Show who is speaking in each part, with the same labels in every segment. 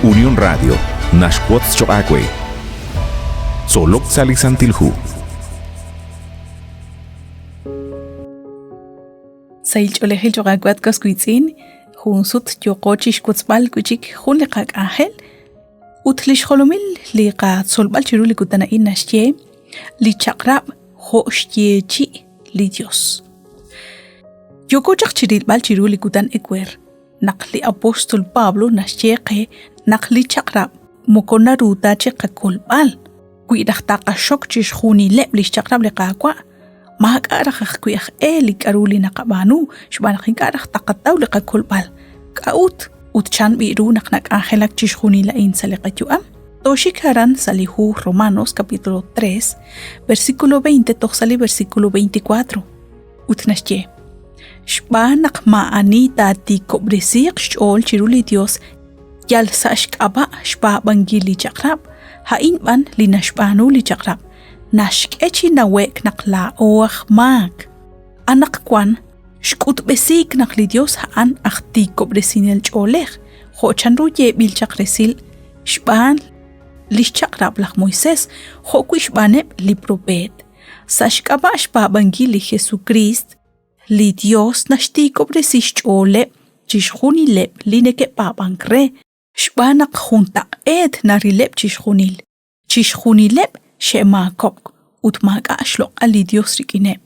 Speaker 1: Unión Radio naxwotz choq' aawe. Tzolok sa' li Santil Hu.
Speaker 2: Sahil ch'oolejil choq' aawe at was wiitz'in, jun sut yooqo chixwotzb'al wi'chik jun li qak'anjel ut lix jolomil li qatzolb'al chiru li kutan a'in naxye li chaq'rab' jo' xyeechi' li Dios. Yooko chaq chirilb'al chiru li kutan ewer naq li apóstol Pablo naxye qe naq li chaq'rab' moko naru ta chi qakolb'al wi raj taqaxok chixjunileb' lix chaq'rab' li Qaawa', maak'a' raj ajwi' aj e li k'a'ru li naqab'aanu xb'aan naq ink'a' raj taqataw li qakolb'al. K'a'ut ut chan b'i ru naq nak'anjelak chixjunil a'in sa' li qayu'am? Tooxik aran sa' li hu Romanos capítulo 3, versículo 20 toj sa' li versículo 24. Ut naxye, Xb'aan naq maa'ani taatiikob'resiiq xch'ool chiru li Dios yal sa' xk'ab'a' xpaab'ankil li chaq'rab', a'in b'an li naxb'aanu li chaq'rab', naxk'e chi nawe'k naq laa'o aj maak. Anaqwan xk'utb'esiik naq li Dios a'an aj tiikob'resinel ch'oolej, jo' chanru yeeb'il chaq resil xb'aan li xchaq'rab' laj Moisés jo'wi' xb'aaneb' li propeet. Sa' xk'ab'a' xpaab'ankil li Jesukriist, li Dios naxtiikob'resi xch'ooleb' chixjunileb' li neke'paab'ank re, xb'aan naq juntaq'eet narileb' chixjunil. Chixjunileb' xe'maakob'k ut maak'a' xloq'al li Dios rik'ineb'.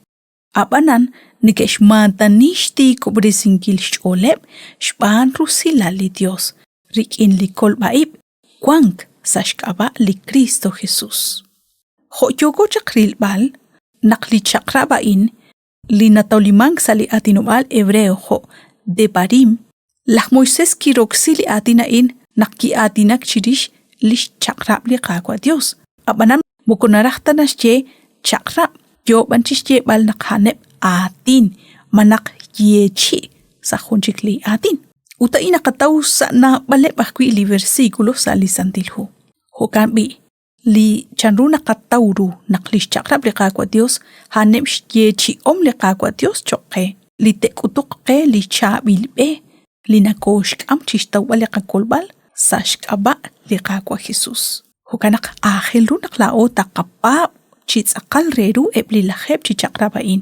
Speaker 2: Ab'anan neke'xmaatani xtiikob'resinkil xch'ooleb' xb'aan rusilal li Dios rik'in li kolb'a-ib' wank sa' xk'ab'a' li Kristo Jesus. Jo' yooko chaq rilb'al naq li chaq'rab' a'in li natawlimank sa' li aatinob'aal hebreo jo' Devarim, laj Moisés kiroksi li aatin a'in naq ki'aatinak chirix li xchaq'rab' li Qaawa' Yos. Ab'anan moko naraj ta naxye chaq'rab', yoo b'an chi xyeeb'al naq a'aneb' aatin malaj yeechi' sa' jun chik li aatin. Ut a'in naqataw sa' naab'aleb' ajwi' li versículo sa' li Santil Hu. Jo'kan b'i', li chanru naqataw ru naq li xchaq'rab' li Qaawa' Dios a'aneb' xyeechi'om li Qaawa' Dios choq' qe, li te'k'utuq qe li chaab'il b'e li nakooxk'am chixtawb'al li qakolb'al sa' xk'ab'a' li Qaawa' Jesus. Jo'kan naq aajel ru naq laa'o taqapaab' chi tz'aqal re ru eb' li lajeeb' chi chaq'rab' a'in.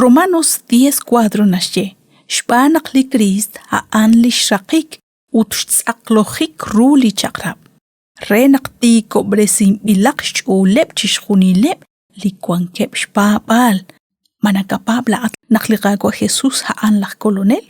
Speaker 2: Romanos 10 4 naxye, Xb'aan naq li Kriist a'an li xraqik ut xtz'aqlojik ru li chaq'rab'. re naq tiikob'resinb'ilaq xch'ooleb' chixjunileb' li wankeb' xpaab'aal. Ma nakapaab' laa'at naq li Qaawa' Jesus a'an laj Kolonel?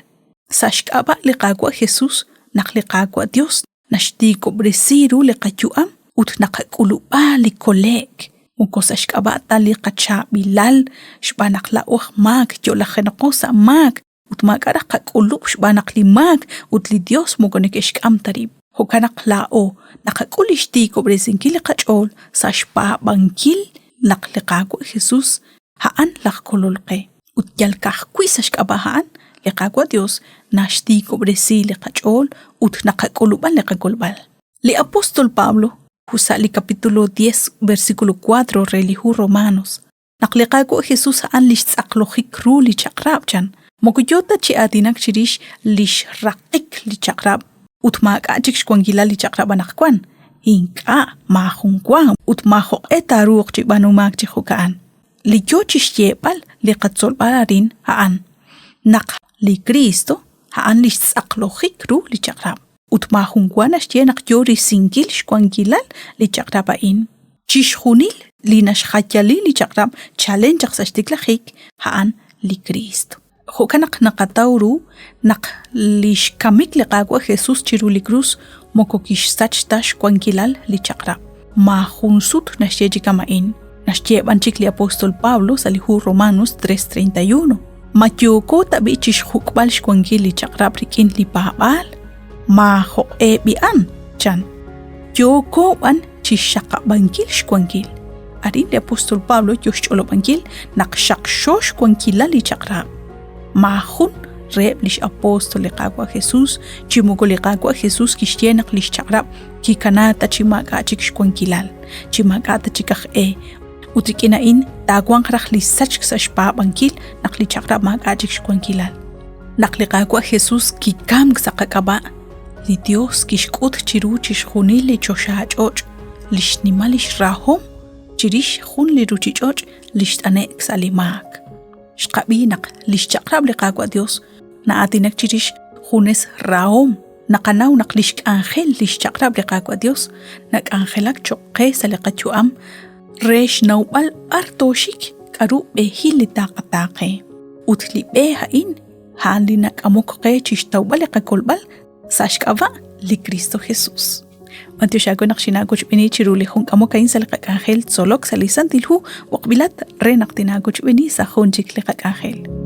Speaker 2: Sa' xk'ab'a' li Qaawa' Jesus naq li Qaawa' Dios naxtiikob'resi ru li qayu'am ut naqak'ulub'a li kole'k, moko sa' xk'ab'a' ta li qachaab'ilal xb'aan naq laa'o aj maak yo'lajenaqo sa' maak ut maak'a' raj qak'ulub' xb'aan naq li maak ut li Dios moko neke'xk'am ta rib'. Jo'kan naq laa'o naqak'ul lix tiikob'resinkil li qach'ool sa' xpaab'ankil naq li Qaawa' Jesus a'an laj Kolol qe. Ut yal ka'ajwi' sa' xk'ab'a' a'an, li Qaawa' Dios naxtiikob'resi li qach'ool ut naqak'ulub'an li qakolb'al. Li apóstol Pablo, sa' li capítulo 10, versículo 4 re li hu Romanos, Naq li Qaawa' Jesus a'an li xtz'aqlojik ru li chaq'rab' chan, moko yo ta chi aatinak chirix li xraqik li chaq'rab' ut maak'a' chik xwankilal li chaq'rab' anaqwan. Ink'a', maajun wa ut maajoq'e taaruuq chi b'aanumaak chi jo'ka'an. Li yo chi xyeeb'al li qatzolb'al arin a'an naq li Kristo a'an li xtz'aqlojik ru li chaq'rab' ut maajun wa naxye naq yo risinkil xwankilal li chaq'rab' a'in. Chixjunil li naxjayali li chaq'rab' chalen chaq sa' xtiklajik a'an li Kriist. Jo'kan naq naqataw ru naq li xkamik li Qaawa' Jesus chiru li krus moko kixsach ta xwankilal li chaq'rab'. Maajun sut naxye chi kama'in. Naxye b'an chik li apóstol Pablo sa' li hu Romanos 3:31. Ma yooko tab'i' chi xjuk'b'al xwankil li chaq'rab' rik'in li paab'aal? Maajoq'e b'i'an, chan. Yooko b'an chi xxaqab'ankil xwankil. Arin li apóstol Pablo yo xch'olob'ankil naq xaqxo xwankilal li chaq'rab'. Maajun reheb' lix apóstol li Qaawa' Jesus chi moko li Qaawa' Jesus kixye naq lix chaq'rab' kikana ta chi maak'a' chik xwankilal, chi maak'a' ta chik aj e. Ut rik'in a'in taawanq raj li sachk sa' xpaab'ankil naq li chaq'rab' maak'a' chik xwankilal. Naq li Qaawa' Jesus kikamk sa' qak'ab'a', Li Dios kixk'ut chiru chixjunil li choxa ch'och' li xnimal lix rahom chirix jun li ruchich'och' li xt'ane'k sa' li maak. Xqab'i naq lix chaq'rab' li Qaawa' Dios na'aatinak chirix junes rahom. Naqanaw naq lix k'anjel lix chaq'rab' li Qaawa' Dios nak'anjelak choq' qe sa' li qayu'am re xnawb'al b'ar tooxik k'aru b'ehil li taqataaqe. Ut li b'e a'in a'an li nak'amok qe chixtawb'al li qakolb'al sa' xk'ab'a' li Kristo Jesus. B'antiox aawe naq xinaawochb'eeni chiru li jun k'amok a'in sa' li qak'anjel tzolok sa' li Santil Hu, b'oqb'ilat re naq tinaawochb'eeni sa' jun chik li qak'anjel.